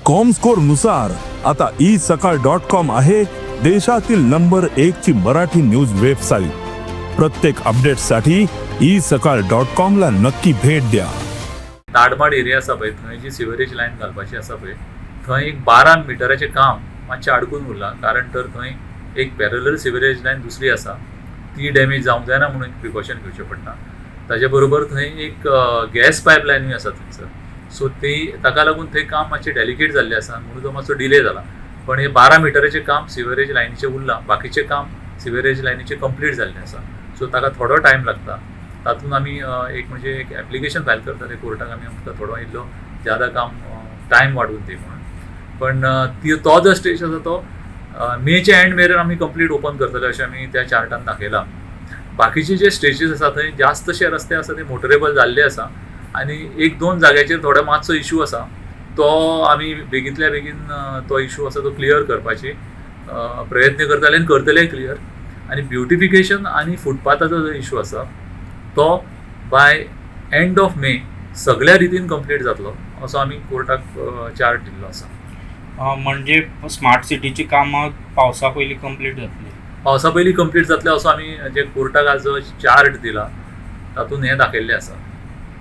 Comscore नुसार आता E सकाळ डॉट कॉम आहे देशातील नंबर एक ची मराठी न्यूज वेबसाईट. प्रत्येक अपडेटसाठी ई सकाळ डॉट कॉम ला नक्की भेट द्या. ताडमाड एरिया आसा पळय, थंय जी सिवरेज लायन घालपाची आसा पळय, थंय एक 12 मिटराचें काम मातशें आडकून उरलां. कारण तर थंय एक पॅरलल सिवरेज लायन दुसरी आसा, ती डॅमेज जावंक जायना म्हणून प्रिकॉशन घेवचें पडटा. ताजे बरोबर थंय एक गॅस पायपलायनूय आसा थंयसर. सो ती ताका लागून थंय काम मातशें डेलिकेट जाल्लें आसा, म्हणून तो मातसो डिले जाला. पण हे 12 मिटराचें काम सिवरेज लायनीचें उरलां. बाकीचें काम सिवरेज लायनीचें कंप्लीट जाल्लें आसा. सो ताका थोडो टायम लागता. तातूंत आमी एक म्हणजे एक एप्लिकेशन फायल करतले कोर्टाक आमी, आमकां थोडो इल्लो ज्यादा काम टायम वाडून दी म्हणून. पण ती तो जो स्टेज आसा, तो मेच्या एंड मेरेन आमी कंप्लीट ओपन करतले अशें आमी त्या चार्टान दाखयलां. बाकीचे जे स्टेजीस आसा, थंय जास्तशे रस्ते आसा ते मोटरेबल जाल्ले आसा आनी एक दोन जाग्याचेर थोडो मातसो इशू आसा. तो आमी बेगींतल्या बेगीन तो इशू आसा तो क्लियर करपाची प्रयत्न करतले आनी करतले क्लियर. आनी ब्युटिफिकेशन आनी फुटपाथाचो जो इशू आसा, तो बाय एंड ऑफ मे सगळ्या रितीन कंप्लीट जातलो असो आमी कोर्टाक चार्ट दिल्लो आसा. म्हणजे स्मार्ट सिटीची कामां पावसा पयलीं कंप्लीट जातली? पावसा पयलीं कंप्लीट जातले असो आमी जे कोर्टाक आज जो चार्ट दिला, तातूंत हें दाखयल्लें आसा.